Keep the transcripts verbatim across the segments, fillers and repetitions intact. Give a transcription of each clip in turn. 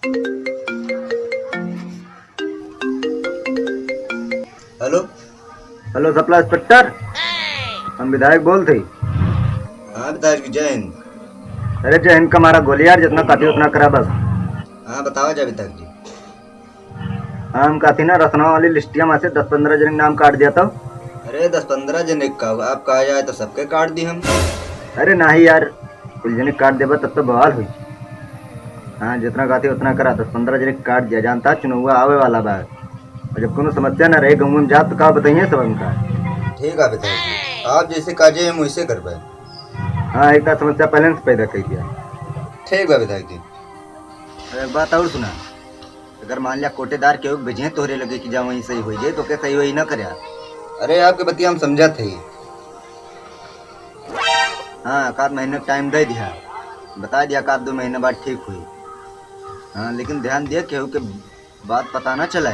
हेलो। हेलो, सप्लाई इंस्पेक्टर, हम विधायक बोलत ही। हाँ विधायक जी, जय हिंद। अरे जय हिंद का मारा गोली यार, जितना काटी उतना करा बस। हाँ बतावा जा विधायक जी। हाँ, हम कहती ना, रसनवा वाली लिस्टिया में से दस पन्द्रह जने के नाम काट दिया तो। अरे दस पन्द्रह जने का, आप कहा जाए तो सबके काट दी हम। अरे नाही यार, कुल जने काट देबा तब तो बवाल हुई। हाँ, जितना कहती उतना करा, दस पन्द्रह जने काट दिया, जानता चुनौवा आवे वाला बा। और जब कोनो समस्या ना रहे गाँव में जात तो का बताइए सब हमका। ठीक है विधायक जी, आप जैसे काजे हम वैसे करबे। हाँ, एक तो समस्या पहले से पैदा कर दिया। ठीक बा विधायक जी। अरे एक बात और सुना, अगर मान लिया कोटेदार केहू के भेजे तोहरे लगे कि जा वहीं सही होई जाए, तो के सही वही ना करया। अरे आपके बतिया हम समझत ही। हाँ, एक आध महीने का टाइम दे दिया, बता दिया एक आध दो महीने बाद ठीक हुई। हाँ, लेकिन ध्यान दिया केहू के बात पता ना चले।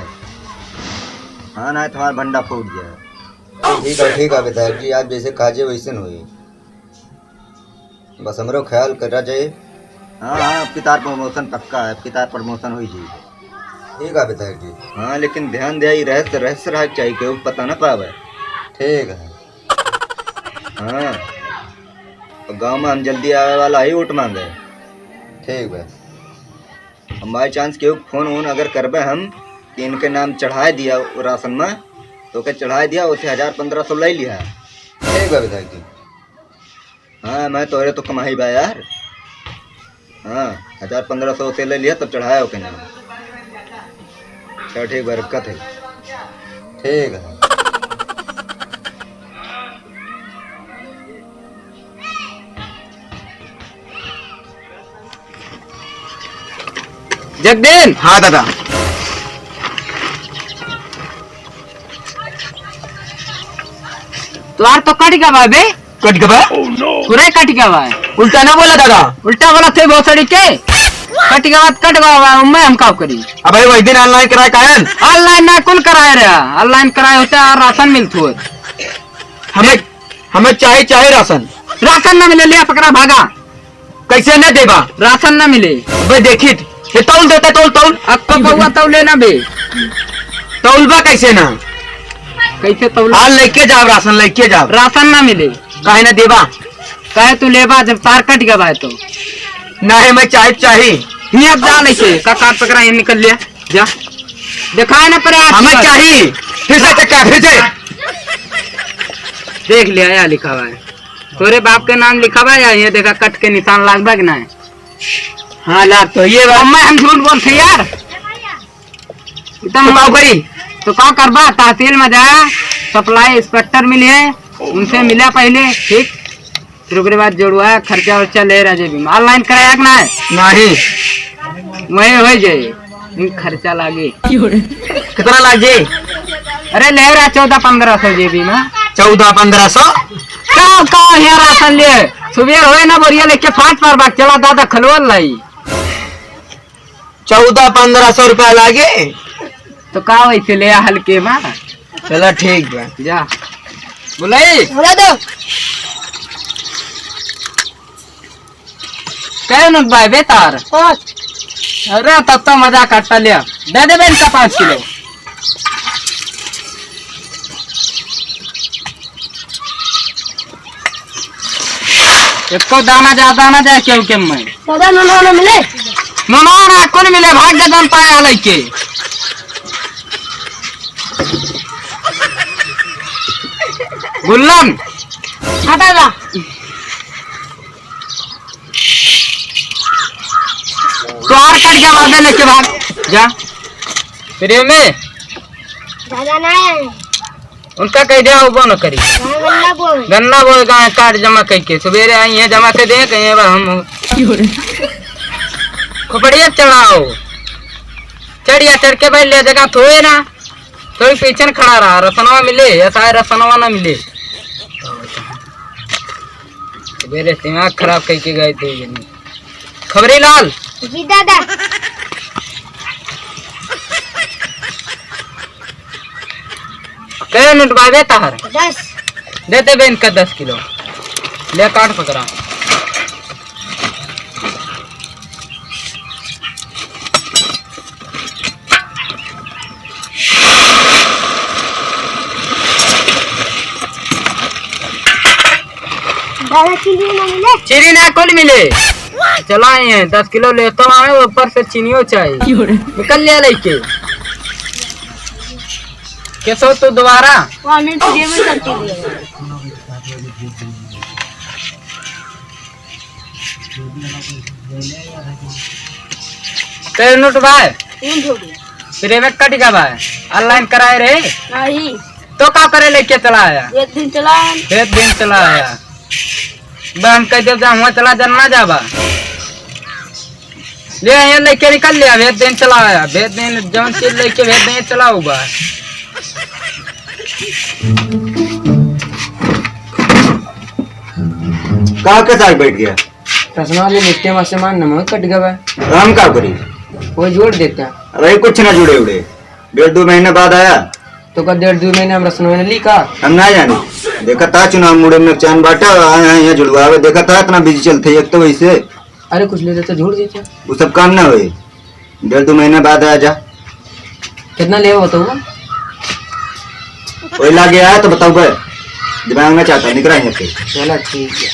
हाँ, ना तुम्हारा भंडा फूट जाए। ठीक है, ठीक है विधायक जी, आप जैसे काजे वैसे न होई। बस हमरो ख्याल करा जाए। हाँ, हाँ, अब की तार प्रमोशन पक्का है, अब की तार प्रमोशन होई जाई। ठीक है विधायक जी। हाँ, लेकिन ध्यान दे, ई रहस्य, रहस्य रहा के चाहिए, केहू पता ना पावे। ठीक है। हाँ, और गाँव में हम जल्दी आवे वाला ही वोट मांगे। ठीक बा। हम by chance केहू फोन वोन अगर करबे हम कि इनके नाम चढ़ाए दिया वो राशन में, तो के चढ़ाए दिया, उसे हजार पन्द्रह सौ ले लिया। ठीक बा विधायक जी। हाँ, मैं तोहरे तो कमाई बा यार। हाँ, हजार पन्द्रह सौ से ले लिया तब चढ़ाया ओके नाम। चल ठीक बा, रखत है। ठीक है। जगदीन। हाँ दादा। तोहार तो कट गवा बे। कट गवा? पूरा कट गवा है। उल्टा ना बोला दादा। उल्टा बोला थे भोसड़ी के। कट गवा तो कट गवा, मैं हम का करी? अबे वही दिन online कराए कायन? Online ना कुल कराए रहा। Online कराए होते और राशन मिलत होत। हमें, हमें चाही, चाही राशन। राशन ना मिले, लिया पकड़ा भागा। कैसे न देबा? राशन न मिले। अबे देखी, ये तौल देते, तौल, तौल। अब तो बउआ तौले ना बे। तौलबा कैसे ना? कैसे तौल? हाँ, लेके जाओ राशन, लेके जाओ। राशन ना मिले। काहे ना देबा? काहे तू लेबा जब तार कट गवा है तो? नहीं, मैं चाही, चाही। हियाँ जा लेके, का काट पकड़ा, ये निकल लिया। जा। दिखाए ना पड़े आज हमें की बात। चाही। फिर से चक्का, फिर से। देख लिया, या लिखा हुआ है। तोरे बाप के नाम लिखा बा या ये देखा कट के निशान लाग बा कि ना? हाँ, लाग तो ये बा। अम्मा, हम झूठ बोलते यार। इतना तो का करी? तो का करबा? तहसील में जा, सप्लाई इंस्पेक्टर मिले, उनसे मिला पहले, ठीक? फिर ओकरे बाद जोड़वा खर्चा उर्चा ले रहा जेबी में। Online कराया कि ना? नहीं। वही हो जाए, इन खर्चा लागे। कितना लाग जाई? अरे ले रहा चौदह पन्द्रह सौ जेबी में। चौदह पन्द्रह सौ? का, का यहाँ राशन लिए? सुबह होए ना बोरिया लेके फाट पर बाग चला दादा खलवल लाई। चौदह पन्द्रह सौ रुपया लागे। तो का वैसे ले आ हल्के में? चला ठीक बा। जा। बोलाई? बोला दो। कै नोट बाय बे तार? पाँच। अरे तब तो मजा काटा लिया। दे दे बे इनका पाँच किलो। एको दाना ज्यादा ना जाए केहू के में। दादा, नोना ना मिले? नोना ना कौन मिले? भाग जा, जौन पाया लइके। गुल्लन। हाँ दादा। तोहार कट गवा बे, लेके भाग जा। प्रेमे। दादा ना आए। उनका कह दिया, वो न करी। हाँ, गन्ना बोए। गन्ना बोए, गाय काट जमा कइके। सुबेरे आई है, जमा कर दे, कहीं अब हम हो। खोपड़िया चढ़ाओ। चढ़िया चढ़ के भाई ले जगह थोए ना। तो ही पीछे न खड़ा रहा, रसनवा मिले, ऐसा है रसनवा ना मिले। सुबेरे दिमाग खराब कइके गए थे ये नहीं। खबरी लाल। जी दादा। कै नोट बाबे तार? दस। दे दे बे इनका दस किलो। ले काट पकड़ा। अरे चीनी ना मिले? चीनी ना कुल मिले। चला आए हैं, दस किलो लेतो आए, ऊपर से चीनियो चाहिए। क्यों रे? निकल लिया लेके। कैसे हो तू दोबारा? वो हमने तुझे में करके दिया। तेरे नोट बाय? तीन ठो भी। फिर एमे कट गवा है। ऑनलाइन कराए रहे? नहीं। तो का करे लेके चला आया? एक दिन चला आया। एक दिन चला आया। बा हम कह देब जा, हुआ चला जा, ना जाबा। ले, ये लेके निकल ले, भेज देन चला आया, भेज देन, जौन चीज लेके भेज देन चला हुआ। का के साथ बैठ गया? रसना ले लिट्टे में से मान नमक कट गवा है। तो हम का करी? वो जोड़ देता। अरे कुछ ना जुड़े उड़े, डेढ़ दो महीने बाद आया। तो का डेढ़ दो महीने हम रसना में ली का? हम ना जाने, देखा था चुनाव मुड़े में चान बाटा, आए हैं यहाँ जुड़वावे, देखा था इतना बिजी चलते एक तो वैसे। अरे कुछ ले लेते, जोड़ देते। वो सब काम ना होए, डेढ़ दो महीना बाद आ जा। कितना लेबो बताओ? वही लागे आया तो बताओ बे। दिमाग में चाहता निकला यहाँ से। चला ठीक है।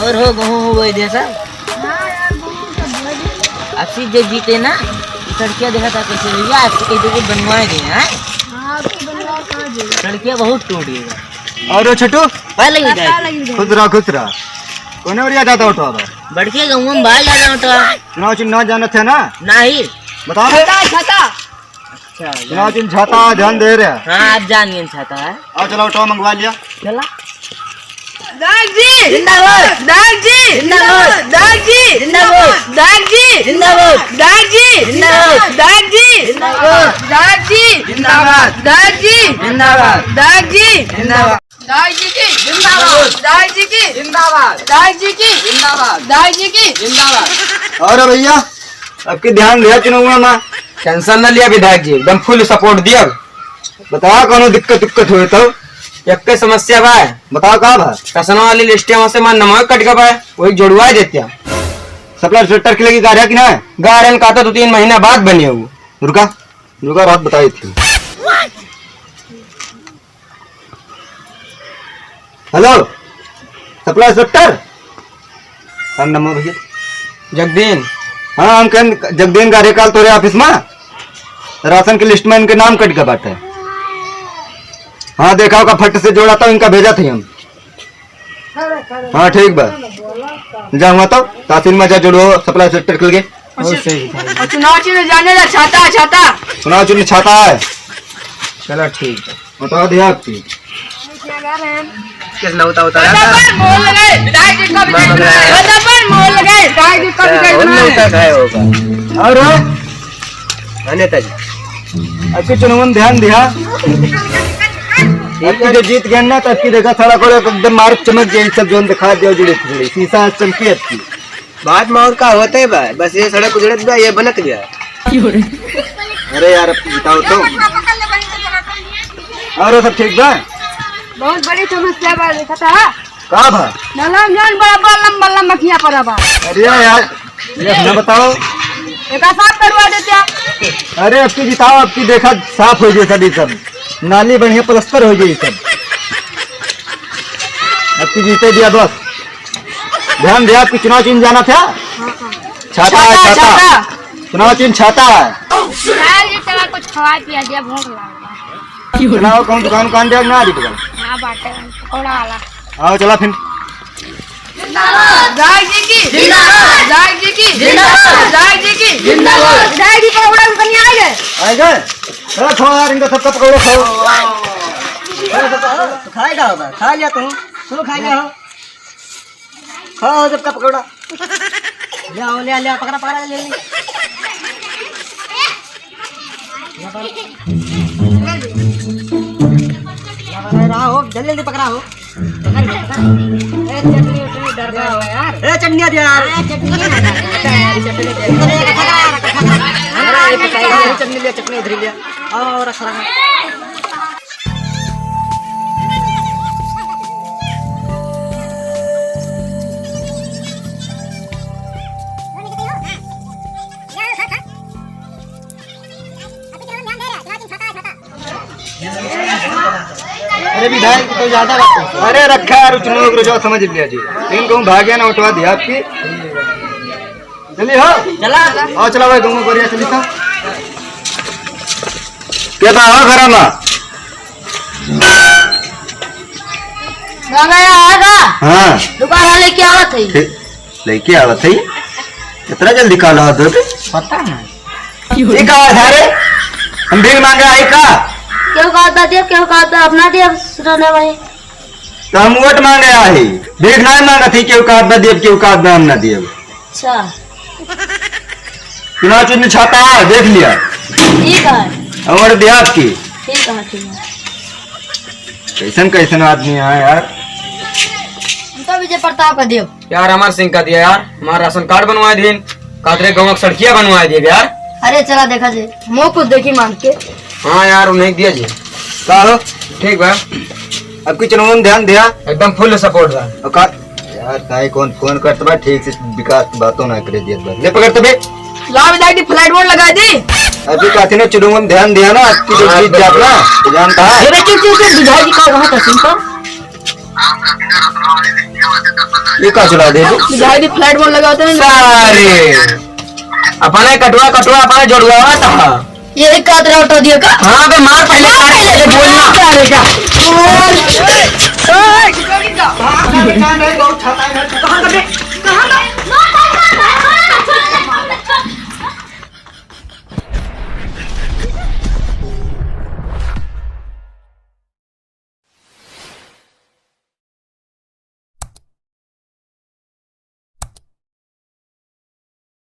और हो गहूँ हो गए थे सब? हाँ यार, गहूँ सब भर गए। अब सीट जो जीते ना, ये सड़किया देखा था कैसे भैया, आपको कह दो बनवाए गए हैं। हाँ, आपको बनवा कहाँ दे? सड़किया बहुत टूट गई है। और हो छोटू? पहले ही जाए। खुश रहा, खुश रहा। कौन ओरिया जाता उठो अब? बड़के गहूँ में बाल ज्यादा होता है। चुनाव चिन्ह ना जानत है ना? नहीं। बताओ बे। छाता, छाता। अच्छा, चुनाव चिन्ह छाता, ध्यान दे रहे। हाँ, आप जान गए छाता है। आओ चलो, उठाओ, मंगवा लिया। चला। दाग जी जिंदाबाद। दाग जी जिंदाबाद। दाग जी जिंदाबाद। दाग जी जिंदाबाद। दाग जी जिंदाबाद। दाग जी जिंदाबाद। दाग जी जिंदाबाद। दाग जी जिंदाबाद। दाग जी जिंदाबाद। दाई जी की जिंदाबाद। दाई जी की जिंदाबाद। दाई जी की जिंदाबाद। दाई जी की जिंदाबाद। और भैया, अब की ध्यान दिया चुनाव में। टेंशन न लिया विधायक जी, एकदम फुल सपोर्ट दिया। बताओ कौनो दिक्कत उक्कत हुए तो? एक के समस्या बा। बताओ का बा? रसना वाली लिस्टिया में से मान नमक कट गवा बा, वही जोड़वा देते हैं। सप्लाई सेंटर के लगी गारन का तो दो तीन महीना बाद बने हो। रुका, रुका, बात बताई थी। हेलो, सप्लाई इंस्पेक्टर। हम नमो भैया। जगदीन। हाँ, हम कहन जगदीन कार्यकाल तोरे ऑफिस में राशन के लिस्ट में इनके नाम कट के बाटे। हाँ, देखा होगा, फट से जोड़ा था, इनका भेजा थे हम। हाँ, ठीक बा। जा हुआ तो तहसील में जा, जोड़ो सप्लाई इंस्पेक्टर के लगे। और चुनाव चिन्ह जाने ला, छाता, छाता। चुनाव चिन्ह छाता है। चलो ठीक है। बता दे आपकी। किस नौता उतारा था? पर मोल लगे, विधायक जी का भी मामा देखना है। गया। पर मोल लगे, विधायक जी का भी क्या, देखना उन है। नौता खाए होगा। और? हाँ, नेताजी। अच्छे चुनाव में ध्यान दिया। ठीक आपकी है। जो जीत गए ना, तो आपकी देखा सारा को एकदम मार चमक गई, सब जोन दिखा दिया, जुड़ी थी, शीशा चमकी आपकी। बात में और का होते बा, बस ये सड़क उजड़त बा, ये बनत गया। अरे यार, अब बताओ तो। और सब ठीक बा? बहुत बड़ी समस्या बा, देखा था? का बा? नाला में जौन बड़ा बड़ा लंबा लंबा किया पड़ा बा। अरे यार, ये ना बताओ। एका साफ करवा देते आप। अरे, अब की जिताओ, अब की देखा साफ हो गया सब, ये सब। नाली बढ़िया प्लास्टर हो गई सब। अब की जीते दिया बस। ध्यान दिया, आपकी चुनाव चिन्ह जाना था? छाता है, छाता, छाता। छाता। चुनाव चिन्ह छाता है। यार, ये चला कुछ खवा पिया दिया, भूख लग रहा है। चुनाव कौन दुकान, दुकान दिया ना, दुकान? हाँ, बाटे, पकौड़ा वाला। आओ, चला फिर। दाई जी की जिंदाबाद। दाई जी की जिंदाबाद। दाई जी की जिंदाबाद। दाई जी पकौड़ा में कहीं आ गए। आ गए? चलो, खाओ यार, इनका सबका पकौड़ा खाओ। खाएगा होगा, खा लिया तू, तू खा लिया हो। खाओ सबका पकौड़ा। ले आओ, ले, ले, पकड़ा, पकड़ा, ले, ले। पकड़ा हो, जल्दी, जल्दी पकड़ा हो। ए, चटनी, उटनी डर रहा हो यार। ए, चटनी दे यार। हाँ, चटनी है ना। चटनी दे। हाँ, चटनी लिया, चटनी इधर लिया। और रख, रख। ये विधायक तो ज्यादा बात है। अरे रखा यार, उचनो को जो समझ लिया जी। इन कहूँ भाग्य ना उठवा दिया आपकी। चलिए हो। चला। आओ चला भाई, दोनों बढ़िया चली था। क्या था हो घरा में? गाना या आगा। हाँ। दोबारा लेके आवत है। ठीक। लेके आवत है। इतना जल्दी काल आवत हो? पता नहीं। ये का है रे? हम भीख मांगा है का? केहू का आधा दिया, केहू का आधा अपना दिया, रहने भाई। तो हम वोट मांगे आए, भीख नहीं मांगत ही, केहू का आधा दिया, केहू का आधा हम ना दिया। अच्छा। चुनाव चिन्ह छाता है, देख लिया। ठीक है। हमारे देहात की। ठीक है, ठीक है। कैसन कैसन आदमी है यार। हम तो विजय प्रताप का देव। यार, अमर सिंह का दिया यार, हमारा राशन कार्ड बनवा दीन, कातरे गाँव का सड़किया बनवा दिए यार। अरे चला देखा जी, हमो कुछ देखी मांग के। हाँ यार, उन्हें दिया जी। का हो? ठीक बा। अब की चुनाव में ध्यान दिया। एकदम फुल सपोर्ट बा। और का? यार, काहे कौन फोन करत बा, ठीक से विकास की बातों ना करे दियत बा। ले पकड़ तो बे। लाओ, जाके फ्लाइट मोड लगा दी। अभी काथी ने चुनाव में ध्यान दिया ना, आपकी जो हाँ, जीत जात ना, तो जानता है। ये बे, चुप, चुप, चुप, बुझाई जी का वहाँ का सुन तो। ये का चला दे तू? भाई भी फ्लाइट मोड लगाते हैं। सारे। अपने कटुआ, कटुआ, अपने जोड़ुआ था। ये एक कात रहा उठा दिया का? हाँ बे, मार पहले, मार पहले, बोलना। क्या रे, क्या?